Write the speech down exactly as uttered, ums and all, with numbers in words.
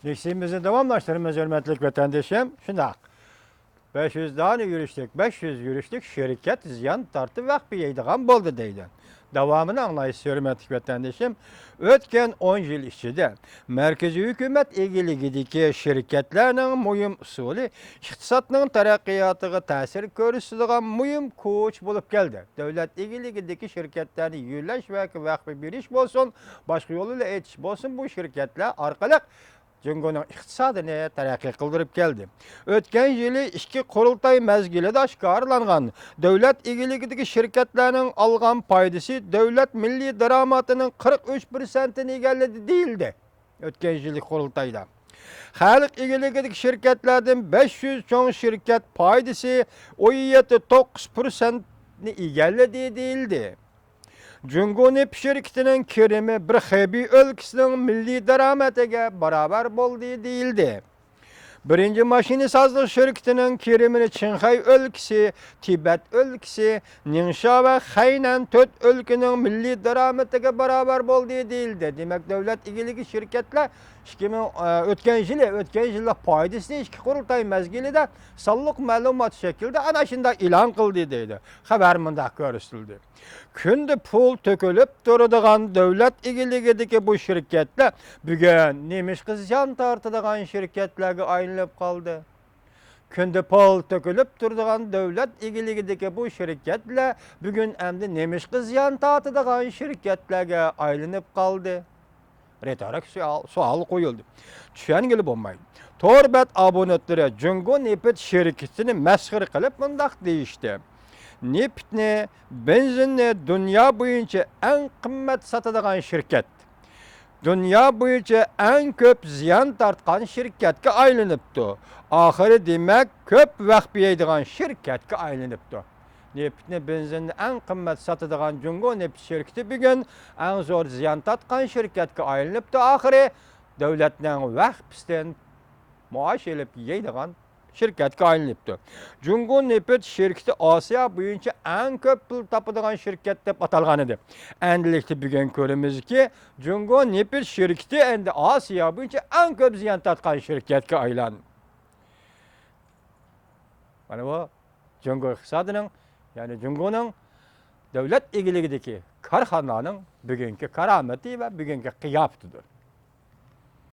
لېكسىيىمىزنى داۋاملاشتۇرىمىز، ھۆرمەتلىك ۋەتەندىشىم. شۇنداق. بەش يۈز دانە يۈرۈشلۈك، بەش يۈز يۈرۈشلۈك شىركەت زىيان تارتىپ، ۋەخپە يەيدىغان بولدى دەيدۇ. داۋامىنى ئاڭلايسىز، ھۆرمەتلىك ۋەتەندىشىم. ئۆتكەن ئون يىل ئىچىدە مەركىزىي ھۆكۈمەت ئىگىلىكىدىكى شىركەتلەرنىڭ مۇھىم ئۇسۇلى ئىقتىسادنىڭ تەرەققىياتىغا تەسىر كۆرسىتىدىغان مۇھىم كۈچ بولۇپ كەلدى. دۆلەت ئىگىلىكىدىكى شىركەتلەرنى يۆلەش ۋە ۋەخپە بېرىش بولسۇن، باشقا يول بىلەن ئېيتىش بولسۇن، بۇ شىركەتلەر ئارقىلىق جۇڭگونىڭ ئىقتىسادىنى تەرەققىي قىلدۇرۇپ كەلدى. ئۆتكەن يىلى ئىككى قۇرۇلتاي مەزگىلىدە ئاشكارىلانغان دۆلەت ئىگىلىكىدىكى شىركەتلەرنىڭ ئالغان پايدىسى دۆلەت مىللىي دارامىتىنىڭ قىرىق ئۈچ پىرسەنتىنى ئىگىلىدى دېيىلدى. ئۆتكەن يىللىق قۇرۇلتايدا خەلق ئىگىلىكىدىكى شىركەتلەردىن بەش يۈز چوڭ شىركەت پايدىسى ئون يەتتە توققۇز پىرسەنتنى ئىگىلىدى دېيىلدى. جۇڭگو نېفىت شىركىتىنىڭ كىرىمى بىر خېبېي ئۆلكىسىنىڭ مىللىي دارامىتىگە باراۋەر بولدى دېيىلدى. بىرىنچى ماشىنىسازلىق شىركىتىنىڭ كىرىمىنى چىڭخەي ئۆلكىسى، تىبەت ئۆلكىسى، نىڭشا ۋە خەينەن تۆت ئۆلكىنىڭ مىللىي دارامىتىگە باراۋەر بولدى دېيىلدى. دېمەك، دۆلەت ئىگىلىكى شىركەتلەر ئىككى مىڭ، ئە، ئۆتكەن يىلى، ئۆتكەن يىللىق پايدىسىنى ئىككى قۇرۇلتاي مەزگىلىدە سانلىق مەلۇمات شەكلىدە ئەنە شۇنداق ئېلان قىلدى دەيدۇ. خەۋەر مۇنداق كۆرسىتىلدى. كۈندە پۇل تۆكۈلۈپ تۇرىدىغان دۆلەت ئىگىلىكىدىكى بۇ شىركەتلەر بۈگۈن نېمىشقا زىيان تارتىدىغان شىركەتلەرگە ئايلىنىپ قالدى؟ كۈندە پۇل تۆكۈلۈپ تۇرىدىغان دۆلەت ئىگىلىكىدىكى بۇ شىركەتلەر بۈگۈن ئەمدى نېمىشقا زىيان تارتىدىغان شىركەتلەرگە ئايلىنىپ قالدى؟ رېتورىك سوئال، سوئال قويۇلدى. چۈشەنگىلى بولمايدۇ. تور بەت ئابونېنتلىرى جۇڭگو نېفىت شىركىتىنى مەسخىرە قىلىپ مۇنداق دېيىشتى: نېفىتنى، بېنزىننى دۇنيا بويىچە ئەڭ قىممەت ساتىدىغان شىركەت، دۇنيا بويىچە ئەڭ كۆپ زىيان تارتقان شىركەتكە ئايلىنىپتۇ. ئاخىرى دېمەك كۆپ ۋەخپە يەيدىغان شىركەتكە ئايلىنىپتۇ. نېفىتنى، بېنزىننى ئەڭ قىممەت ساتىدىغان جۇڭگو نېفىت شىركىتى بۈگۈن ئەڭ زور زىيان تارتقان شىركەتكە ئايلىنىپتۇ. ئاخىرى دۆلەتنىڭ ۋەخپىسىدىن مائاش ئېلىپ يەيدىغان شىركەتكە ئايلىنىپتۇ. جۇڭگو نېفىت شىركىتى ئاسىيا بويىچە ئەڭ كۆپ پۇل تاپىدىغان شىركەت دەپ ئاتالغان ئىدى. ئەمدىلىكتە بۈگۈن كۆرىمىزكى، جۇڭگو نېفىت شىركىتى ئەمدى ئاسىيا بويىچە ئەڭ كۆپ زىيان تارتقان شىركەتكە ئايلاندى. مانا بۇ جۇڭگو ئىقتىسادىنىڭ، يەنى جۇڭگونىڭ دۆلەت ئىگىلىكىدىكى كارخانىلارنىڭ بۈگۈنكى كارامىتى ۋە بۈگۈنكى قىياپىتىدۇر.